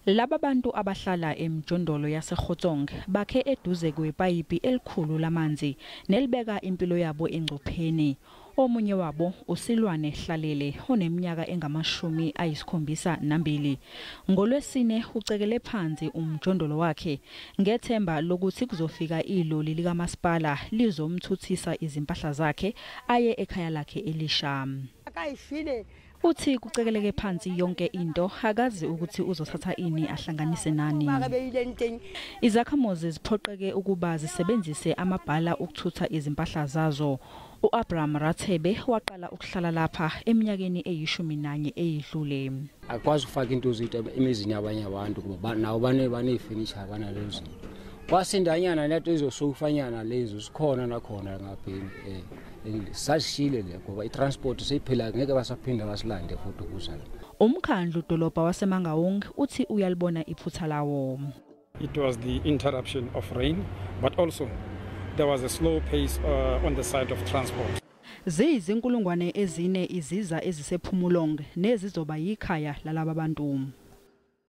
Laba bantu abahlala emjondolo yaseKgotsong bakhe eduze kwepayipi elikhulu lamanzi nelibeka impilo yabo engcupheni. Omunye wabo uSilwane Hlalele oneminyaka engama-72. NgoLwesine ucekele phansi umjondolo wakhe ngethemba lokuthi kuzofika iloli likamasipala lizomthuthisa izimpahla zakhe aye ekhaya lakhe elisha. Uthi kucekeleke phansi yonke into, akazi ukuthi uzothatha ini ahlanganise nani. Izakhamuzi ziphoqeke ukuba zisebenzise amabhala ukuthutha izimpahla zazo. U-Abraham Rathebe waqala ukuhlala lapha eminyakeni eyi-11 eyidlule. Akwazi ukufaka into zethu emizini yabanye abantu kuba nabo banefurniture banalezo zinto. Kwasindanyana leto ezosofanyana lezo sikhona nakhona ngapheni sasishile le ngoba i-transport seyiphila ngeke basaphinda basilande futhi ukuza la. Umkhandlu dolobha waseMangaung uthi uyalibona iphutha lawo. It was the interruption of rain, but also there was a slow pace on the side of transport. Ziyizinkulungwane 4 iziza ezisePhomolong nezizoba yikhaya lalaba bantu.